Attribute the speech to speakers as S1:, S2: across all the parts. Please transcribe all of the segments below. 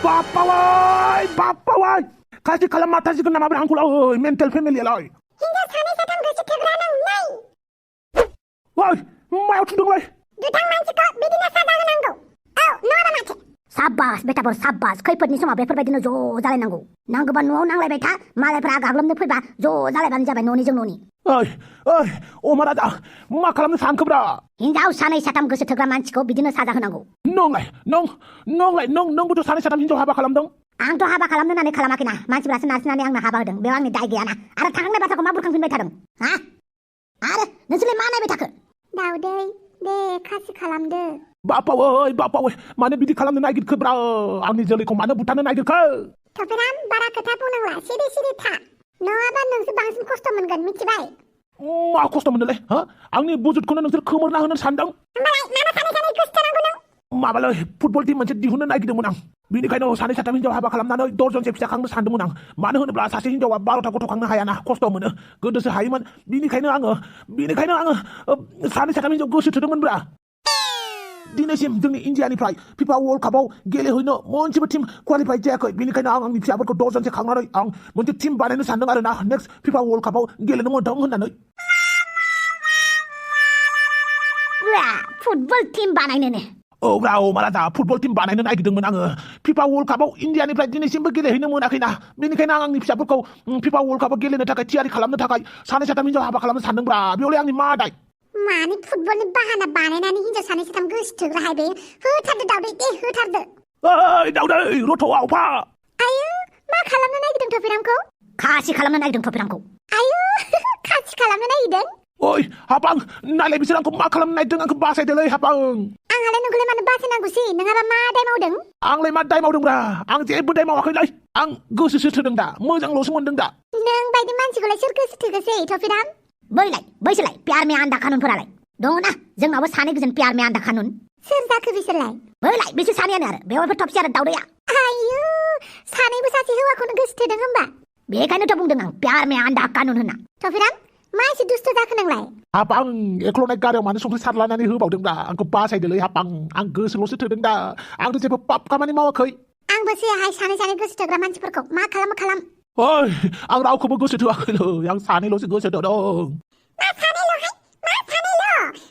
S1: बापावाय खाथि खालाम माथाजिगोन नामाब्रा आंखौलाय मेन्टेल फेमिलियालाय
S2: हिनजाव सानै साथाम गोसो थोग्रा नों नै
S1: ओइ मायाव थुदोंलाय
S2: दुथां मानसिखौ बिदिनो साजा होनांगौ औ नङाबा माथो
S3: साब्बास बेटाफोर साब्बास खैफोदनि समाव बेफोरबायदिनो ज' जालायनांगौ नांगौबा न'आव नांलायबाय था मालायफ्रा गाग्लोबनो फैबा ज' जालायबानो जाबाय न'निजों न'नि
S1: ओइ अमा राजा मा खालामनो सानखोब्रा
S3: हिनजाव सानै साथाम गोसो थोग्रा मानसिखौ बिदिनो साजा होनांगौ
S1: नोंबोथ' सानै साथाम हिनजाव हाबा खालामदों
S3: आंथ' हाबा खालामनो होननानै खालामाखैना मानसिफ्रासो नारसिननानै आंनो हाबा होदों बेयाव आंनि दाय गैयाना आरो थांनाय बाथ्राखौ मा बुरखांफिनबाय थादों हा आरो नोंसोरलाय मा नायबाय थाखो
S2: दाउदै दे खासि खालामदो
S1: बापावै मानो बिदि खालामनो नागिरखोब्रा आंनि जोलैखौ मानो बुथारनो नागिरखो
S2: थफेराम बारा खोथा बुंनांला सिरि सिरि था नङाबा नोंसो बांसिन खस्थ' मोनगोन मिथिबाय
S1: मा खस्थ' मोनदोंलै हा आंनि बुजुदखौनो नोंसोर खोमोरना होनो सानदों
S2: होमबालाय मानो सानै सानै गोसो थोनांगौ नों
S1: माबालै फुटबल टीम मोनसे दिहुननो नागिरदोंमोन आं बेनिखायनो सानै साथाम हिनजाव हाबा खालामनानै दर्जनसे फिसा खांनो सानदोंमोन आं मानो होनोब्ला सासे हिनजावा 12टा गथ' खांनो हायाना खस्थ' मोनो गोदोसो हायोमोन बेनिखायनो आङो सानै साथाम हिनजाव गोसो थोदोंमोनब्रा दिनैसिम जोंनि इन्डियानिफ्राय फिफा वर्ल्ड कापआव गेलेहैनो मोनसेबो टीम क्वालिफाइ जायाखै बेनिखायनो आं आंनि फिसाफोरखौ दर्जनसे खांनानै आं मोनसे टीम बानायनो सानदों आरोना नेक्स्ट फिफा वर्ल्ड कापआव गेलेनो मोनथों होननानै
S3: फुटबल टीम बानायनो
S1: माला फुटबल टीम बानायनो नागिरदोंमोन आङो फिफा वर्ल्ड कापआव इन्डियानिफ्राय दिनैसिमबो गेलेहैनो मोनाखैना बेनिखायनो आं आंनि फिसाफोरखौ फिफा वर्ल्ड कापआव गेलेनो थाखाय थियारि खालामनो थाखाय सानै साथाम हिनजाव हाबा खालामनो सानदोंब्रा बेयावलाय आंनि मा दाय
S2: मानि फुटबलनि बाहाना बानायनानै हिनजाव सानै साथाम गोसो थोग्राहाय बे होथारदो दाउदै दे होथारदो
S1: ओइ दाउदै रथ'आ अफा
S2: आयु मा खालामनो नागिरदों थफेरामखौ
S3: खासि खालामनो नागिरदों थफेरामखौ
S2: आयु खासि खालामनो नागिरदों
S1: ओइ हाबां नायलाय बिसोर आंखौ मा खालामनो नागिरदों आंखौ बासायदोलै हाबां
S2: आंहालाय नोंखौलाय मानो बासायनांगौसै नोंहाबा मा दाय मावदों
S1: आंलाय मा दाय मावदोंब्रा आं जेबो दाय मावाखैलै आं गोसोसो थोदों दा मोजांल'सो मोनदों दा
S2: नों बायदि मानसिखौलाय सोर गोसो थोगोसै थफेराम
S3: बैसोलाय प्यार में आन्दा कानुनफोरालाय दङ ना जोंनावबो सानै गोजोन प्यार में आन्दा कानुन
S2: सोर जाखो बिसोरलाय
S3: बिसोर सानैयानो आरो बेवहायबो थफसि आरो दाउदैया
S2: आयु सानैबो सासे हौवाखौनो गोसो थोदों होमबा
S3: बेखायनोथ' बुंदों आं प्यार में आन्दा कानुन होनना
S2: थफेराम मा एसे दुस्थ' जाखो नोंलाय
S1: हाबां एख्ल'नाय गारियाव मानो संख्रि सारलानानै होबावदोंब्रा आंखौ बासायदोलै हाबां आं गोसोल'सो थोदों दा आंथ' जेबो पाप खामानि मावाखै
S2: आंबो सैहाय सानै सानै गोसो थोग्रा मानसिफोरखौ मा खालाम
S1: ओइ आं रावखौबो गोसो थोआखैलै आं सानैल'सो गोसो थोदों
S2: मा सानैल'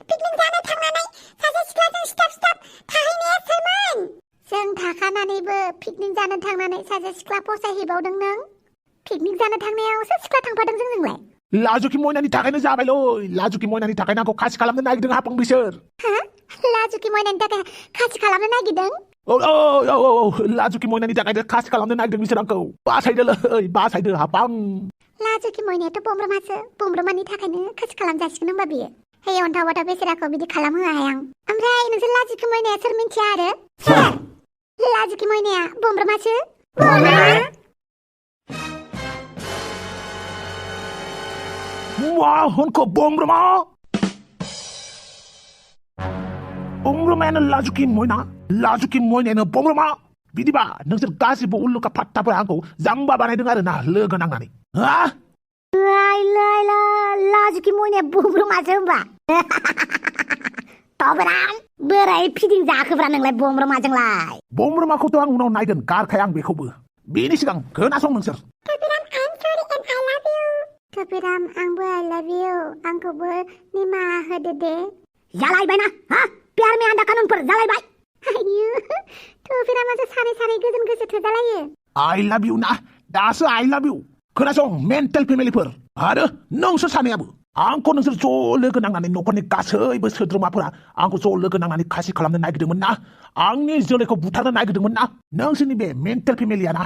S2: पिकनिक जानो थांनानै सासे सिख्लाजों सिथाब थाहैनाया सोरमोन जों थाखानानैबो पिकनिक जानो थांनानै सासे सिख्ला फसायहैबावदों नों पिकनिक जानो थांनायावसो सिख्ला थांफादों जोंजोंलाय
S1: लाजुखि मयनानि थाखायनो जाबायलै लाजुखि मयनानि थाखायनो आंखौ खासि खालामनो नागिरदों हाबां बिसोर
S2: लाजुखि मयनानि थाखाय खासि खालामनो नागिरदों
S1: औ लाजुखि मयनानि थाखायनो खासि खालामनो नागिरदों बिसोर आंखौ बासायदो हाबां
S2: लाजुखि मयनायाथ' बमब्रमानि थाखायनो खासि खालामजासिगोन होनबा बियो हे अन्थाव बाथाव बेसेराखौ बिदि खालामहोआहाय आं ओमफ्राय नोंसोर लाजुखि मयनाया सोर मिन्थिया आरो लाजुखि मयनाया बमब्रमासो
S1: मा होनखो बमब्रमायानो लाजुखि मयनायानो बमब्रमा बिदिबा नोंसोर गासिबो उल्लुका फात्ताफोरा आंखौ जाम्बा बानायदों आरो ना लोगो नांनानै
S3: लाजुखि मयनाया बमब्रमासो होनबा थफेराम बोरै फिदिं जाखोब्रा नोंलाय बमब्रमाजोंलाय
S1: बमब्रमाखौथ' आं उनाव नायगोन गारखाया आं बेखौबो बेनि सिगां खोनासं नोंसोर
S2: थफेराम आंबो आइ लाभ इउ आंखौबो निमाहा होदो दे
S3: जालायबायना प्यार में आन्दा कानुनफोर जालायबाय
S2: आयु थफेरामासो सानै गोजोन गोसो थोजालायो
S1: आइ लाभ इउ ना दासो आइ लाभ इउ खोनासं मेन्टेल फेमिलिफोर आरो नोंसोर सानैयाबो आंखौ नोंसोर ज' लोगो नांनानै न'खरनि गासैबो सोद्रोमाफोरा आंखौ ज' लोगो नांनानै खासि खालामनो नागिरदोंमोन ना आंनि जोलैखौ बुथारनो नागिरदोंमोन ना नोंसोरनि बे मेन्टेल फेमिलिया ना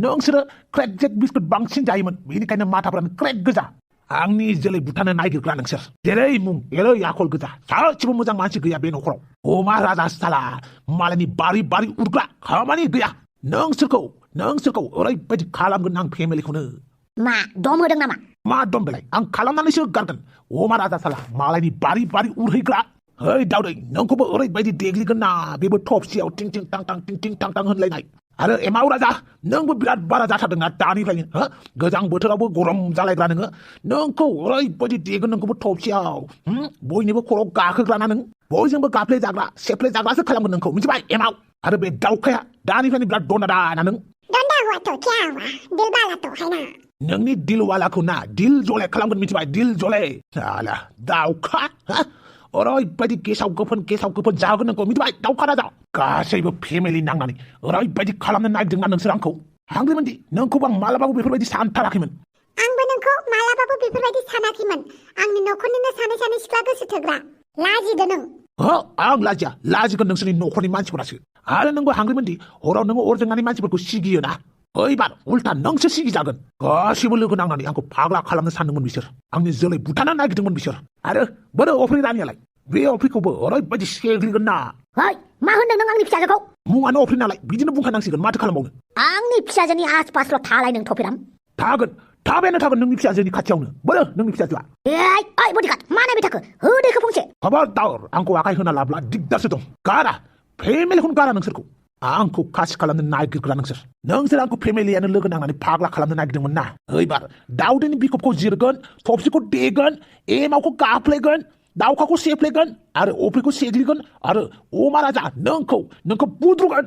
S1: नोंसोरो क्रेक जेक बिस्कुट बांसिन जायोमोन बेनिखायनो माथाफ्रानो क्रेक गोजा आंनि जोलै बुथारनो नागिरग्रा नोंसोर जेरै मुं एरै आखल गोजा सासेबो मोजां मानसि गैया बे न'खराव अमा राजा साला मालायनि बारि उरग्रा खामानि गैया नोंसोरखौ ओरैबायदि खालामगोन आं फेमिलिखौनो
S3: मा दम होदों नामा
S1: मा दम बेलाय आं खालामनानैसो गारगोन अमा राजा साला मालायनि बारि उरहैग्रा ओइ दाउदै नोंखौबो ओरैबायदि देग्लिगोन ना बेबो थफसियाव टिं टिं टां टां होनलायनाय आरो एमाव राजा नोंबो बिराद बारा जाथारदोंना दानिफ्रायनो हो गोजां बोथोरावबो गरम जालायग्रा नोङो नोंखौ ओरैबायदि देगोन नोंखौबो थबसियाव बयनिबो खर'आव गाखोग्राना नों बयजोंबो गाफ्ले जाग्रा सेफ्ले जाग्रासो खालामगोन नोंखौ मिथिबाय एमाव आरो बे दाउखाया दानिफ्रायनो बिराद दनादाना नों
S2: दन्दा हुआथ' क्या हुआ दिल बाला तो है ना
S1: नोंनि दिलवालाखौ ना दिल जले खालामगोन मिथिबाय दिल जले साला दाउखा ओरैबायदि गेसाव गोफोन जागोन नोंखौ मिथिबाय दाउखा राजा गासैबो फेमिलि नांनानै ओरैबायदि खालामनो नागिरदोंना नोंसोर आंखौ हांग्रिमोनदि नोंखौबो आं मालाबाबो बेफोरबायदि सानथाराखैमोन
S2: आंबो नोंखौ मालाबाबो बेफोरबायदि सानाखैमोन आंनि न'खरनिनो सानै सिख्ला गोसो थोग्रा लाजिदो नों
S1: आं लाजिगोन नोंसोरनि न'खरनि मानसिफोरासो आरो नोंबो हांग्रिमोनदि हराव नोङो अर जोंनानै मानसिफोरखौ सिगियोना ओइबार उल्टा नोंसो सिगिजागोन गासिबो लोगो नांनानै आंखौ फाग्ला खालामनो सानदोंमोन बिसोर आंनि जोलै बुथारनो नागिरदोंमोन बिसोर आरो बोरो अफ्रि रानियालाय बे अफ्रिखौबो ओरैबायदि सेग्लिगोन ना
S3: मा होनदों नों आंनि फिसाजोखौ
S1: मुङानो अफ्रि नालाय बिदिनो बुंखानांसिगोन माथो खालामबावनो
S3: आंनि फिसाजोनि आसपासल' थालाय नों थफिराम
S1: थाबायानो थागोन नोंनि फिसाजोनि खाथियावनो बोरो नोंनि फिसाजोआ
S3: ओइ बडिगार्ड मा नायबाय थाखो होदैखौ फंसे
S1: खबरदार आंखौ आखाय होना लाब्ला दिगदारसो दं गारा फेमिलिखौनो गारा नोंसोरखौ आंखौ खासि खालामनो नागिरग्रा नोंसोर आंखौ फेमिलियानो लोगो नांनानै फाग्ला खालामनो नागिरदोंमोन ना ओइबार दाउदैनि बिखबखौ जिरगोन थबसिखौ देगोन एमावखौ गाफ्लेगोन दाउखाखौ सेफ्लेगोन आरो अफ्रिखौ सेग्लिगोन आरो अमा राजा नोंखौ बुद्रुगोन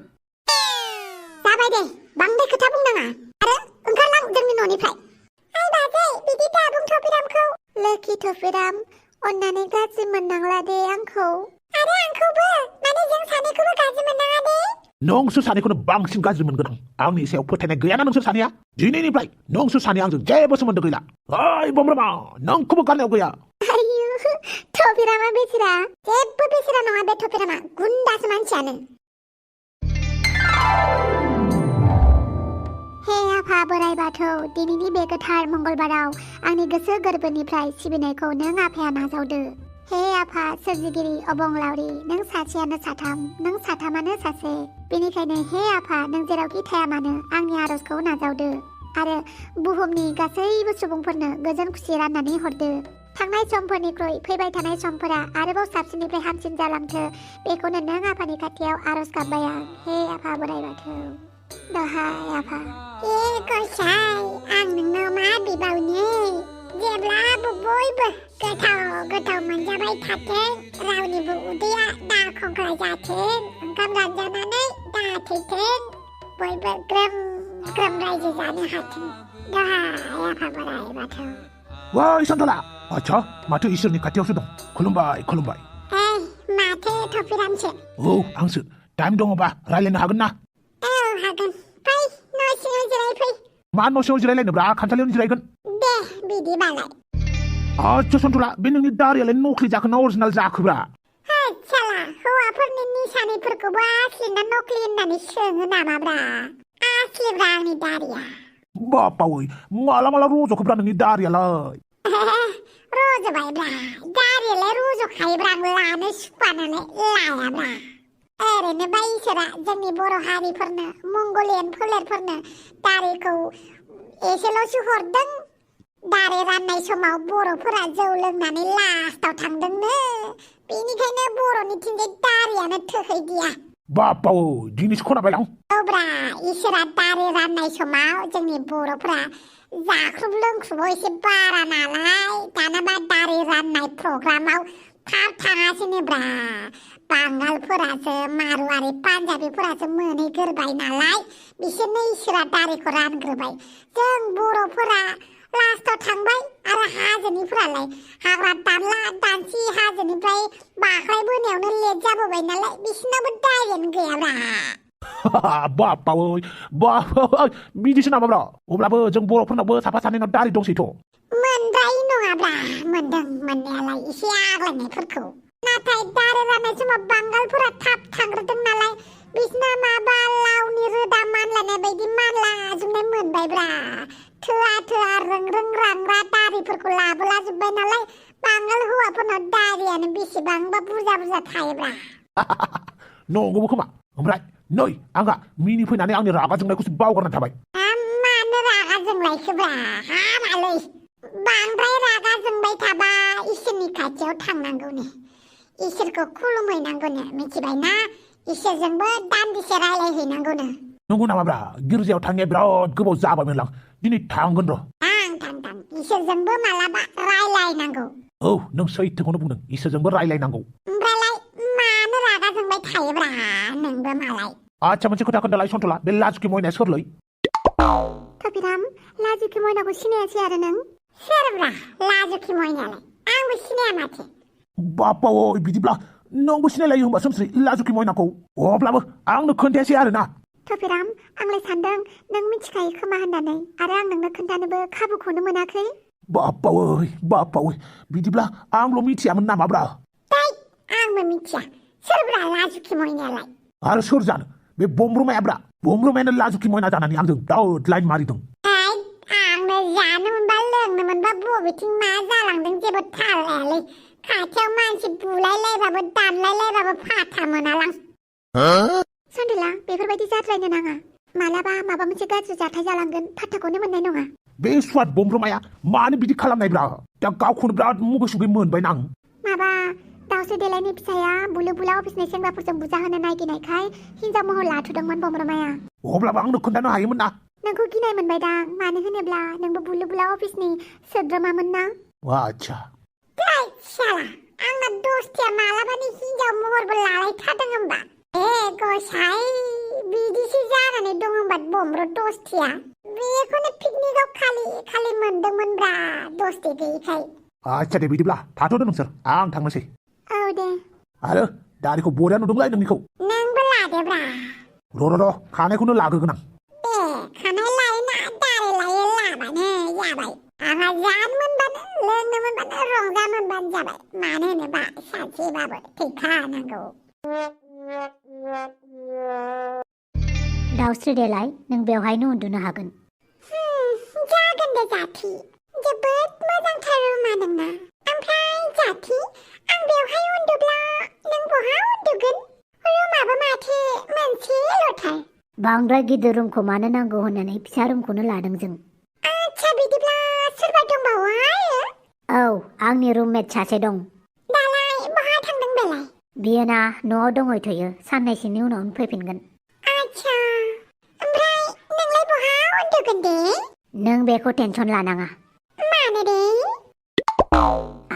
S2: जाबाय दे बांद्राय खोथा बुंनाङा आरो ओंखारलां जोंनि न'निफ्राय ओइ बाजै बिदि दाबुं थफिरामखौ लोखि थफिराम अन्नानै गाज्रि मोननांला दे आंखौ आरो आंखौबो माने जों सानैखौबो गाज्रि मोननाङा दे
S1: नोंसोर सानैखौनो बांसिन गाज्रि मोनगोन आंनि सायाव फोथायनाय गैयाना नोंसोर सानैया दिनैनिफ्राय नोंसोर सानैया आंजों जेबो सोमोन्दो गैला ओइ बमब्रमा नोंखौबो गारनायाव गैया
S2: थफिरामा बेसेरा जेबो बेसेरा नङा बे थफिरामा गुन्दासो मानसियानो हे आफा बोराइ बाथौ दिनैनि बे गोथार मंगलबाराव आंनि गोसो गोरबोनिफ्राय सिबिनायखौ नों आफाया नाजावदो हे आफा सोरजिगिरि अबंलावरि नों सासेयानो साथाम नों साथामानो सासे बेनिखायनो हे आफा नों जेरावखि थाया मानो आंनि आरजखौ नाजावदो आरो बुहुमनि गासैबो सुबुंफोरनो गोजोन खुसि राननानै हरदो थांनाय समफोरनिख्रुइ फैबाय थानाय समफोरा आरोबाव साबसिननिफ्राय हामसिन जालांथो बेखौनो नों आफानि खाथियाव आरज गाबबाय आं हे आफा बोराइ बाथौ दहाय आफा गसाइ आं नोंनाव मा बिबावनो जेब्लाबो बयबो गोथाव मोनजाबाय थाथों रावनिबो उदैया दा खंख्ला जाथों ओंखाम रानजानानै दा थैथों बयबो ग्रोम रायजो जानो हाथों दहाय आफा बोराइ बाथौ
S1: वाइ सान्थाला आच्छा माथो इसोरनि खाथियावसो दं खुलुमबाय
S2: माथो थफिरामसो
S1: आंसो टाइम दङबा रायलायनो हागोन ना
S2: हागोन फै न' सिङाव जिरायफै
S1: मा न' सिङाव जिरायलायनोब्रा खामसालियावनो जिरायगोन
S2: दे बिदिबालाय
S1: आच्छा सन्थला बे नोंनि दारियालाय नख्लि जाखो ना अरिजिनाल जाखोब्रा
S2: साला हौवाफोरनि निसानिफोरखौबो आसलि ना नख्लि होननानै सोङो नामाब्रा आसलिब्रा आंनि दारिया
S1: बापावै माला रज'खोब्रा नोंनि दारियालाय
S2: रज'बायब्रा दारियालाय रज'खायोब्रा लानो सुखुवा नालाय लायाब्रा ओरैनोबा इसोरा जोंनि बर' हारिफोरनो मंगलियान फोलेरफोरनो दारिखौ एसेल'सो हरदों दारि राननाय समाव बर'फोरा जौ लोंनानै लास्टाव थांदोंनो बेनिखायनो बर'निथिंजाय दारियानो थोहैदिया
S1: बापावै दिनैसो खोनाबाय आं
S2: औब्रा इसोरा दारि राननाय समाव जोंनि बर'फोरा जाख्रुब लोंख्रुबाव एसे बारा नालाय दानाबा दारि राननाय प्रग्रामाव थाब थाङासैनोब्रा बांगालफोरासो मारुवारि पान्जाबिफोरासो मोनहैग्रोबाय नालाय बिसोरनो इसोरा दारिखौ रानग्रोबाय जों बर'फोरा लास्टाव थांबाय आरो हाजोनिफ्रालाय हाग्रा दानला दानसि हाजोनिफ्राय बाख्लायबोनायावनो लेट जाबोबाय नालाय बिसोरनाबो दारियानो गैयाब्रा
S1: बापावै बिदिसो नामाब्रा अब्लाबो जों बर'फोरनावबो साफा सानैनाव दारि दंसैथ'
S2: मोनद्राय नङाब्रा मोनदों मोननायालाय एसे आग्लायनायफोरखौ नाथाय दारि राननाय समाव बांगालफोरा थाब थांग्रोदों नालाय बिसना माबा लावनि रोदा मानलायनाय बायदि मानलाजोबनाय मोनबायब्रा थोआ रोंरा दारिफोरखौ लाबोलाजोब्बाय नालाय बांगाल हौवाफोरनाव दारियानो बेसेबांबा बुरजा थायोब्रा
S1: नंगौबो खोमा ओमफ्राय नै आंहा मिनिफैनानै आंनि रागा जोंनायखौसो बावगारनानै थाबाय
S2: मानो रागा जोंलायखोब्रा हामालै बांद्राय रागा जोंबाय थाबा इसोरनि खाथियाव थांनांगौनो इसोरखौ खुलुमहैनांगौनो मिथिबायना इसोरजोंबो दान्दिसे रायलायहैनांगौनो
S1: नंगौ नामाब्रा गिर्जायाव थांनाया बिराद गोबाव जाबायमोनलां दिनै थांगोन र'
S2: थां इसोरजोंबो मालाबा रायलायनांगौ
S1: औ नों सैथोखौनो बुंदों इसोरजोंबो रायलायनांगौ
S2: ओमफ्रायलाय मानो रागा जोंबाय थायोब्रा नोंबो मालाय
S1: आच्छा मोनसे खोथा खोन्थालाय सन्थला बे लाजुखि मयनाया सोरलै
S2: कपिराम लाजुखि मयनाखौ सिनायासै आरो नों सोरब्रा लाजुखि मयनायालाय आंबो सिनाया माथो
S1: बाप्पा ओइ बिदिब्ला नोंबो सिनायलायो होनबा सोमस्रि लाजुखि मयनाखौ अब्लाबो आंनो खोन्थायासै आरोना
S2: कपिराम आंलाय सानदों नों मिथिखायो खोमा होननानै आरो आं नोंनो खोन्थानोबो खाबुखौनो मोनाखै
S1: बाप्पा ओइ बिदिब्ला आंल' मिथियामोन नामाब्रा
S2: आंबो मिथिया सोरब्रा लाजुखि मयनायालाय
S1: आरो सोर जानो बे बमब्रुमायाब्रा बमब्रुमायानो लाजुखि मयना जानानै आंजों दाउद लाइन मारिदों
S2: आंनो जानो मोनबा लोंनो मोनबा बबेथिं मा जालांदों जेबो थाल लायालै खाथियाव मानसि बुलायलायबाबो दानलायलायबाबो फाथा मोनालां सन्देला बेफोरबायदि जाद्रायनो नाङा मालाबा माबा मोनसे गाज्रि जाथाय जालांगोन फात्ताखौनो मोननाय नङा
S1: बे सुवाद बमब्रुमाया मानो बिदि खालामनायब्रा दा गावखौनो बिराद मुगै सुगै मोनबाय नां
S2: माबा दावसो देलायनि फिसाया बुलु बुला अफिसनि सेंग्राफोरजों बुजा होनो नागिरनायखाय हिनजाव महर लाथ'दोंमोन बमब्रुमाया
S1: अब्लाबो आंनो खोन्थानो हायोमोन ना
S2: नोंखौ गिनाय मोनबायदां मानो होनोब्ला नोंबो बुलु बुला अफिसनि सोद्रोमामोन ना
S1: आच्छा
S2: साला आंना दस्तिया मालाबानि हिनजाव महरबो लालायथारदों होमबा गसाइ बिदिसो जानानै दं होमबा बमब्र दस्तिया बेखौनो पिकनिकआव खालि मोनदोंमोनब्रा दस्ति गैयिखाय
S1: आच्छा दे बिदिब्ला थाथ'दो नोंसोर आं थांनोसै
S2: औ दे
S1: आरो दारिखौ बरिया नुदोंलाय नोंनिखौ
S2: नोंबो लादोब्रा
S1: र' खानायखौनो लागोगोन आं
S2: खानाय लायोना दारि लायो लाबानो जाबाय आंहा जानो मोनबानो लोंनो मोनबानो रंजा मोनबानो जाबाय मानो होनोबा सानसेबाबो थैखानांगौ
S3: दावस्रि देलाय नों बेवहायनो उन्दुनो हागोन
S2: जागोन दे जाथि जोबोद मोजांथार रुमा नोंना ओमफ्राय जाथि आं बेवहाय उन्दुब्ला नों बहा उन्दुगोन रुमाबो माथो मोनसेल'थार
S3: बांद्राय गिदिर रुमखौ मानो नांगौ होननानै फिसा रुमखौनो लादों जों
S2: आच्छा बिदिब्ला सोरबा दंबावो
S3: औ आंनि रुममेट सासे दं
S2: दालाय बहा थांदों बेलाय
S3: बियो ना न'आव दंहैथ'यो साननैसोनि उनावनो फैफिनगोन
S2: आच्छा ओमफ्राय नोंलाय बहा उन्दुगोन दे
S3: नों बेखौ टेनसन लानाङा
S2: मानो दे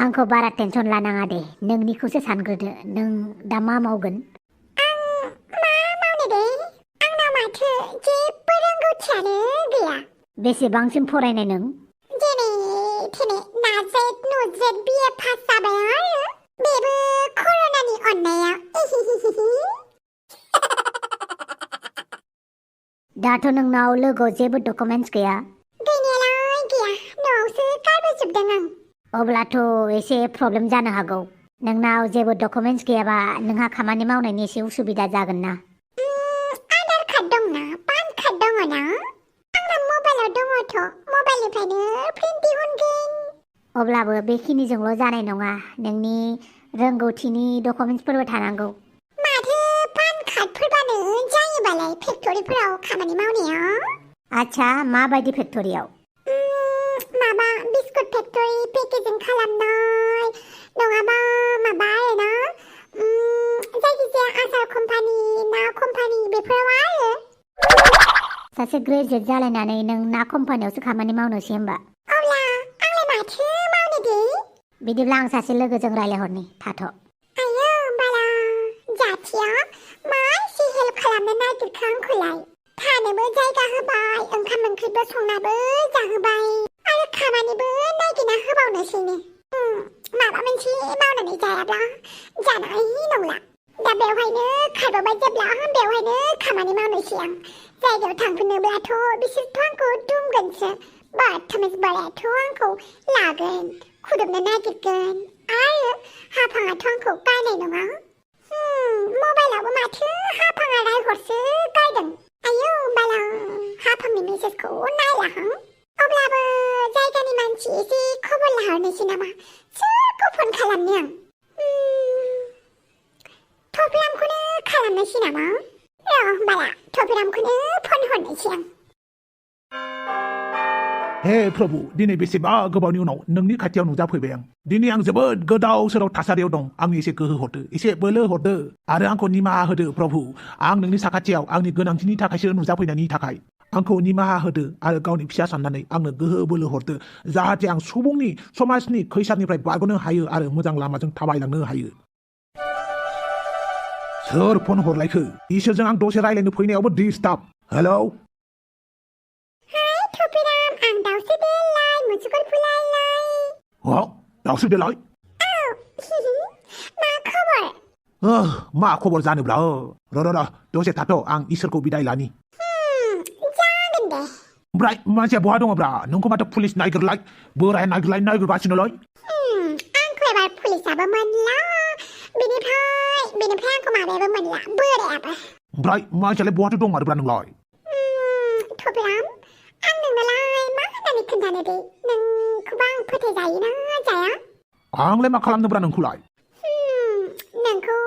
S3: आंखौ बारा टेनसन लानाङा दे नोंनिखौसो सानग्रोदो नों दा मा मावगोन
S2: मा मावनो दे आंनाव माथो जेबो रोंगौथियानो गैया
S3: बेसेबांसिम फरायनाय नों
S2: जेने थेने नाजेद नुजेद बिए पास जाबाय आरो बेबो कर'नानि अननायाव
S3: दाथ' नोंनाव लोगोआव जेबो डकुमेन्टस गैया
S2: गैनायालाय गैया न'आवसो गारबोजोबदों आं
S3: अब्लाथ' एसे प्रब्लेम जानो हागौ नोंनाव जेबो डकुमेन्टस गैयाबा नोंहा खामानि मावनायनि एसे उसुबिदा जागोन ना
S2: आधार कार्ड दंना पान कार्ड दङ ना आंना मबाइलाव दङथ' मबाइलनिफ्रायनो प्रिन्ट दिहुनगोन
S3: अब्लाबो बेखिनिजोंल' जानाय नङा नोंनि रोंगौथिनि डकुमेन्टसफोरबो थानांगौ
S2: माथो पान कार्डफोरबानो जायोबालाय फेक्ट'रिफोराव खामानि मावनायाव
S3: आच्छा माबायदि फेक्ट'रियाव
S2: माबा बिस्कुट फेक्ट'रि पेकेजिं खालामनाय नङाबा माबा आरोना जायखिजाया आसार कम्पानि ना कम्पानि बेफोराव आरो
S3: सासे ग्रेजुवेट जालायनानै नों ना कम्पानियावसो खामानि मावनोसै होमबा
S2: अब्ला आंलाय माथो मावनो दे
S3: बिदिब्ला आं सासे लोगोजों रायलायहरनि थाथ'
S2: आयो बाला जाथिया मा एसे हेल्प खालामनो नागिरखो आंखौलाय थानोबो जायगा होबाय ओंखाम ओंख्रिबो संनाबो जाहोबाय आरो खामानिबो नागिरना होबावनोसैनो माबा मोनसे मावनानै जायाब्ला जानाय नंला दा बेवहायनो खारबाय जेब्ला बेवहायनो खामानि मावनोसै आं जायगायाव थांफिनोब्लाथ' बिसोरथ' आंखौ दुमगोनसो बदतमिज बोरायाथ' आंखौ लागोन खुदुमनो नागिरगोन आरो हाफाङाथ' आंखौ गायनाय नङा मबाइलावबो माथो हाफाङा रायहरसो गायदों आयौ बाला हाफांनि मेसेजखौ नायलाहां अब्लाबो जायगानि मानसि एसे खबर लाहरनोसै नामा सोरखौ फन खालामनो आं थफिरामखौनो खालामनोसै नामा र' बाला थफिरामखौनो फन हरनोसै आं
S1: हे प्रभु दिनै बेसेबा गोबावनि उनाव नोंनि खाथियाव नुजाफैबाय आं दिनै आं जोबोद गोदाव सोराव थासारियाव दं आंनि एसे गोहो हरदो एसे बोलो हरदो आरो आंखौ निमाहा होदो प्रभु आं नोंनि साखाथियाव आंनि गोनांथिनि थाखायसो नुजाफैनायनि थाखाय आंखौ निमाहा होदो आरो गावनि फिसा साननानै आंनो गोहो बोलो हरदो जाहाथे आं सुबुंनि समाजनि खैसारनिफ्राय बारग'नो हायो आरो मोजां लामाजों थाबायलांनो हायो सोर फन हरलायखो इसोरजों आं दसे रायलायनो फैनायावबो डिस्टार्ब हेलौ
S2: हाय थपिराम आं दाउस्रि देलाय मुसुगुर फुलायलाय
S1: दाउस्रि देलाय
S2: मा खबर
S1: मा खबर जानोब्रा र दसे थाथ' आं इसोरखौ बिदाय लानि
S2: जागोन दे
S1: ओमफ्राय मानसिया बहा दङब्रा नोंखौ माथो पुलिस नागिरलाय बोराया नागिरगासिनोलाय
S2: आंखौ एबार पुलिसाबो मोनला बेनिफ्राय आंखौ माबायाबो मोनला बोरायाबो
S1: ओमफ्राय मानसियालाय बहाथो दं आरोब्रा नोंलाय
S2: थपिराम आं नोंनोलाय मा होननानै खोन्थानो दे नोंखौबा आं फोथायजायोना जाया
S1: आंलाय मा खालामनोब्रा नोंखौलाय
S2: नोंखौ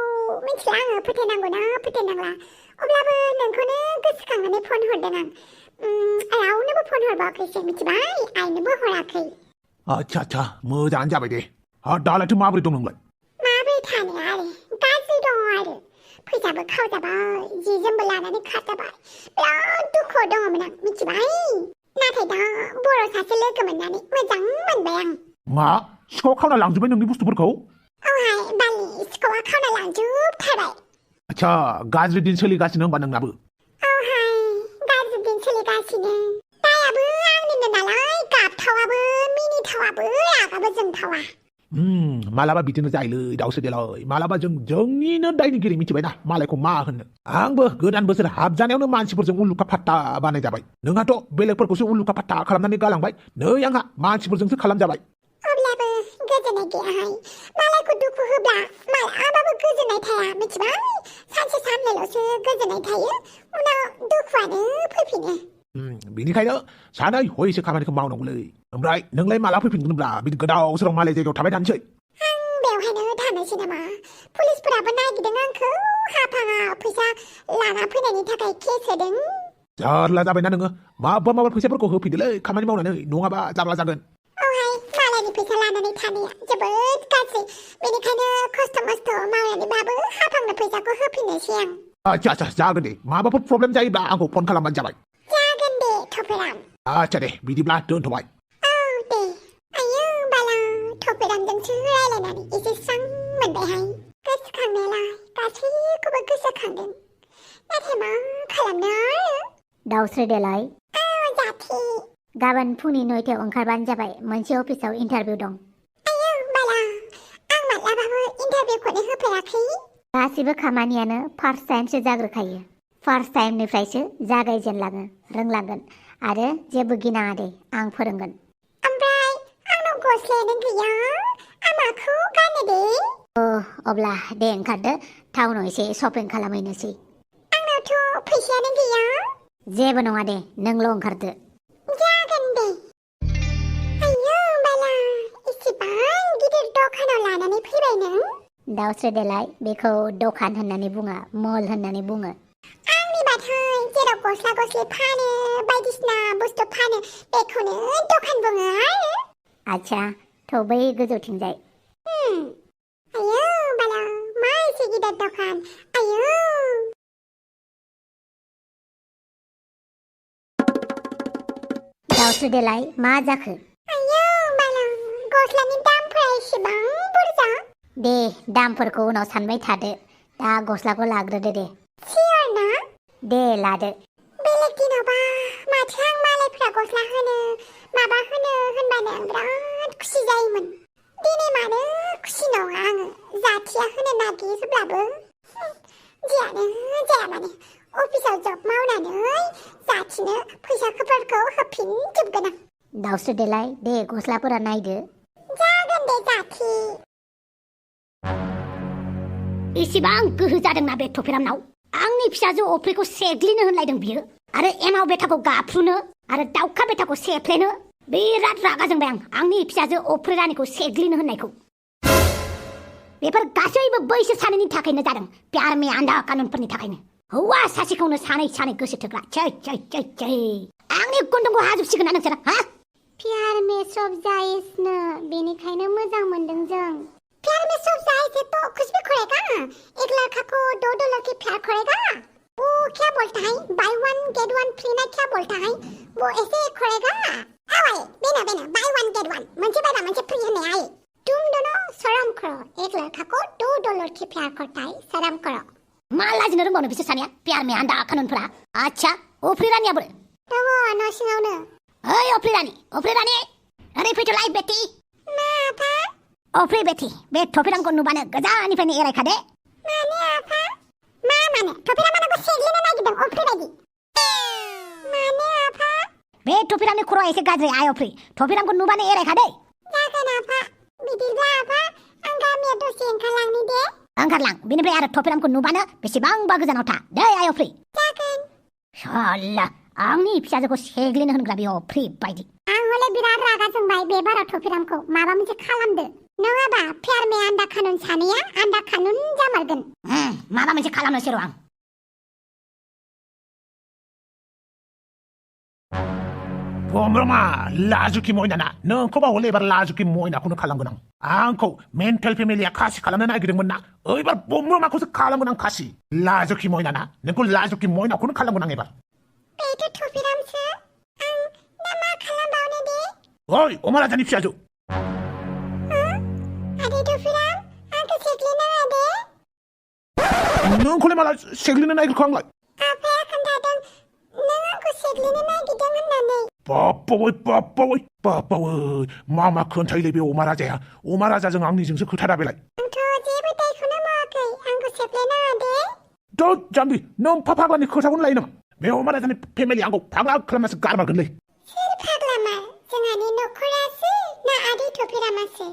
S2: मिथिला आङो फोथायनांगौना फोथायनांला अब्लाबो नोंखौनो गोसोखांनानै फन हरदों आं रावनोबो फन हरबावाखैसो मिथिबाय आइनोबो हराखै
S1: आच्छा मोजाङानो जाबाय दे दालायथो माबोरै दं नोंलाय
S2: माबोरै थानो आरो गाज्रि दङ आरो फैसाबो खावजाबाय जि जोमबो लानानै खारजाबाय बिराद दुखुआव दङमोन आं मिथिबाय नाथाय दा बर' सासे लोगो मोननानै मोजां मोनबाय आं
S1: मा सिखाव खावना लांजोब्बाय नोंनि बुस्थुफोरखौ
S2: औहाय बालि सिखावा खावना लांजोबथारबाय
S1: आच्छा गाज्रि दिन सोलिगासिनो होनबा नोंनाबो
S2: औहाय गाज्रि दिन सोलिगासिनो दायाबो आंनिनो नालाय गाबथावाबो मिनिथावाबो रागाबो जोंथावा
S1: मालाबा बिदिनो जायोलै दाउस्रि देलाय मालाबा जोंनिनो दायनिगिरि मिथिबायना मालायखौ मा होननो आंबो गोदान बोसोर हाबजानायावनो मानसिफोरजों उलुखा फात्ता बानाय जाबाय नोंहाथ' बेलेगफोरखौसो उलुखा फात्ता खालामनानै गालांबाय नै आंहा मानसिफोरजोंसो खालामजाबाय
S2: अब्लाबो गोजोननाय गैयाहाय मालायखौ दुखु होब्ला मालाबाबो गोजोननाय थाया मिथिबाय सानसे साननैल'सो गोजोननाय थायो उनाव दुखुआनो फैफिनो
S1: बेनिखायनो सानै हयैसो खामानिखौ मावनांगौलै ओमफ्राय नोंलाय माला फैफिनगोनब्रा बिदि गोदाव सोराव मालाय जायगायाव थाबाय थानोसै
S2: आं बेवहायनो थानोसै नामा पुलिसफोराबो नागिरदों आंखौ हाफाङा फैसा लाना फैनायनि थाखाय केस होदों
S1: जारला जाबायना नोङो माबा फैसाफोरखौ होफिनदोलै खामानि मावनानै नङाबा जारला जागोन
S2: औहाय मालायनि फैसा लानानै थानाया जोबोद गाज्रि बेनिखायनो खस्थ' मस्थ' मावनानैबाबो हाफांनो फैसाखौ होफिननोसै आं
S1: आच्छा जागोन दे माबाफोर प्रब्लेम जायोब्ला आंखौ फन खालामबानो जाबाय
S2: जागोन दे थपेराम
S1: आच्छा दे बिदिब्ला दोनथ'बाय
S2: दे आयौ बाला थपेरामजोंसो रायलायनानै एसे स्रां मोनबायहाय गोसोखांनायालाय गासैखौबो गोसोखांदों नाथाय मा खालामनो आरो
S3: दाउस्रि देलाय
S2: जाथि
S3: गाबोन फुंनि 9टायाव ओंखारबानो जाबाय मोनसे अफिसाव इन्टारभिउ दं
S2: आयौ बाला आं माब्लाबाबो इन्टारभिउखौनो होफेराखै
S3: गासिबो खामानियानो फार्स्ट टाइमसो जाग्रोखायो फार्स्ट टाइमनिफ्रायसो जागायजेनलाङो रोंलांगोन आरो जेबो गिनाङा दे आं फोरोंगोन
S2: ओमफ्राय आंनाव गस्लायानो गैया आं माखौ गाननो दे
S3: अब्ला दे ओंखारदो टाउनाव एसे शपिं खालामहैनोसै
S2: आंनावथ' फैसायानो गैया
S3: जेबो नङा दे नोंल' ओंखारदो
S2: जागोन दे आयौ बाला इसेबां गिदिर दखानाव लानानै फैबाय नों
S3: दाउस्रि देलाय बेखौ दखान होननानै बुङा मल होननानै बुङो
S2: आंनिबाथाय जेराव गस्ला गस्लि फानो बायदिसिना बुस्थु फानो बेखौनो दखान बुङो आरो
S3: आच्छा थ' बै गोजौथिंजाय
S2: आयौ बाला मा एसे गिदिर दखान आयौ
S3: दाउस्रि देलाय मा जाखो
S2: आयौ बाला गस्लानि दामफोरा एसेबां बुरजा
S3: दे दामफोरखौ उनाव सानबाय थादो दा गस्लाखौ लाग्रोदो दे
S2: सियर ना
S3: दे लादो
S2: बेलेग दिनावबा माथो आं मालायफ्रा गस्ला होनो माबा होनो होनबानो बिराद खुसि जायोमोन दिनै मानो खुसि नङा आङो जाथिया होनो नागिरब्लाबो जियानो जाया मानो अफिसाव जब मावनानै जाथिनो फैसाफोरखौ होफिनजोबगोन आं
S3: दाउस्रि देलाय दे गस्लाफोरा नायदो
S2: जागोन दे जाथि
S3: इसेबां गोहो जादोंना बे थपेरामनाव आंनि फिसाजो अफ्रिखौ सेग्लिनो होनलायदों बियो आरो एमाव बेटाखौ गाफ्रुनो आरो दाउखा बेटाखौ सेफ्लेनो बिराद रागा जोंबाय आंनि फिसाजो अफ्रि रानिखौ सेग्लिनो होननायखौ बेफोर गासैबो बैसोर सानैनि थाखायनो जादों प्यार में आन्धा कानुनफोरनि थाखायनो हौवा सासेखौनो सानै गोसो थोग्रा आंनि गन्थंखौ हाजोबसिगोन ना नोंसोर हा
S2: प्यार में सब जायेसनो बेनिखायनो मोजां मोनदों जों प्यार में सब जाये से तो कुछ भी करेगा एक लड़का को $2 की प्यार करेगा वो क्या बोलता है by one get one free ना क्या बोलता है वो ऐसे करेगा आवाए बेना बाय वन गेट वन मुझे बाय मुझे फ्री नहीं आए तुम दोनों शर्म करो एक लड़का को $2 की प्यार करता है शर्म करो
S3: मा लाजिनो रोंबावनो बिसोर सानैया प्यार में आन्दा खानुनफोरा आच्छा अफ्रि रानिया बोरो
S2: दङ न' सिङावनो
S3: ओइ अफ्रि रानि ओरै फैथ'लाय बेटि
S2: मा आफा
S3: अफ्रि बेटि बे थफिरामखौ नुबानो गोजाननिफ्रायनो एरायखादे
S2: माने आफा मा माने थफिरामा नोंखौ सेग्लिनो नागिरदों अफ्रि बायदि माने आफा
S3: बे थफिरामनि खर'आ एसे गाज्रि आइ अफ्रि थफिरामखौ नुबानो एरायखादे
S2: जागोन आफा बिदिब्ला आफा आं गामियाव दसे ओंखारलांनि दे
S3: ओंखारलां बेनिफ्राय आरो थफिरामखौ नुबानो बेसेबांबा गोजानाव था दै आइ अफ्रि
S2: जागोन
S3: साला आंनि फिसाजोखौ सेग्लिनो होनग्रा बे अफ्रि बायदि
S2: आं हले बिराद रागा जोंबाय बे बाराव थफिरामखौ माबा मोनसे खालामदो नङाबा प्यार में आन्दा खानुन सानैया आन्दा खानुन जामारगोन
S3: माबा मोनसे खालामनोसै र' आं
S1: 범람아 라주키 모이나나 너코바 원래 이발 라주키 모이나코는 칼랑거낭 앙코 멘탈 패밀리야 카시 칼라는 아기등문나 이발 범람아코스 칼랑거낭 카시 라주키 모이나나 너코 라주키 모이나코는 칼랑거낭 이발
S2: बेथ' थफिरामसो आं दा मा खालामबावनो दे
S1: 어이 오마라자니 피아주
S2: आदै थफिराम आंखौ सेग्लिनो दे
S1: नोंखौलाय माला सेग्लिनो नागिरखो आंलाय
S2: आफाया खोन्थादों नों आंखौ सेग्लिनो नागिरदों होननानै
S1: 빠빠워이 마마 큰타이레 비 오마라자야 오마라자정 앙니증서 그타라 belai
S2: आंथ' जेबो दायखौनो मावाखै आंखौ सेग्लिनो दे
S1: 너 잠비 넌 파파관이 커사군 라이놈 왜 오마라자니 패밀리 안고 방아 클라마스 까르마근래
S2: सोर फाग्लामा जोंहानि न'खरासो ना आदै थफिरामासो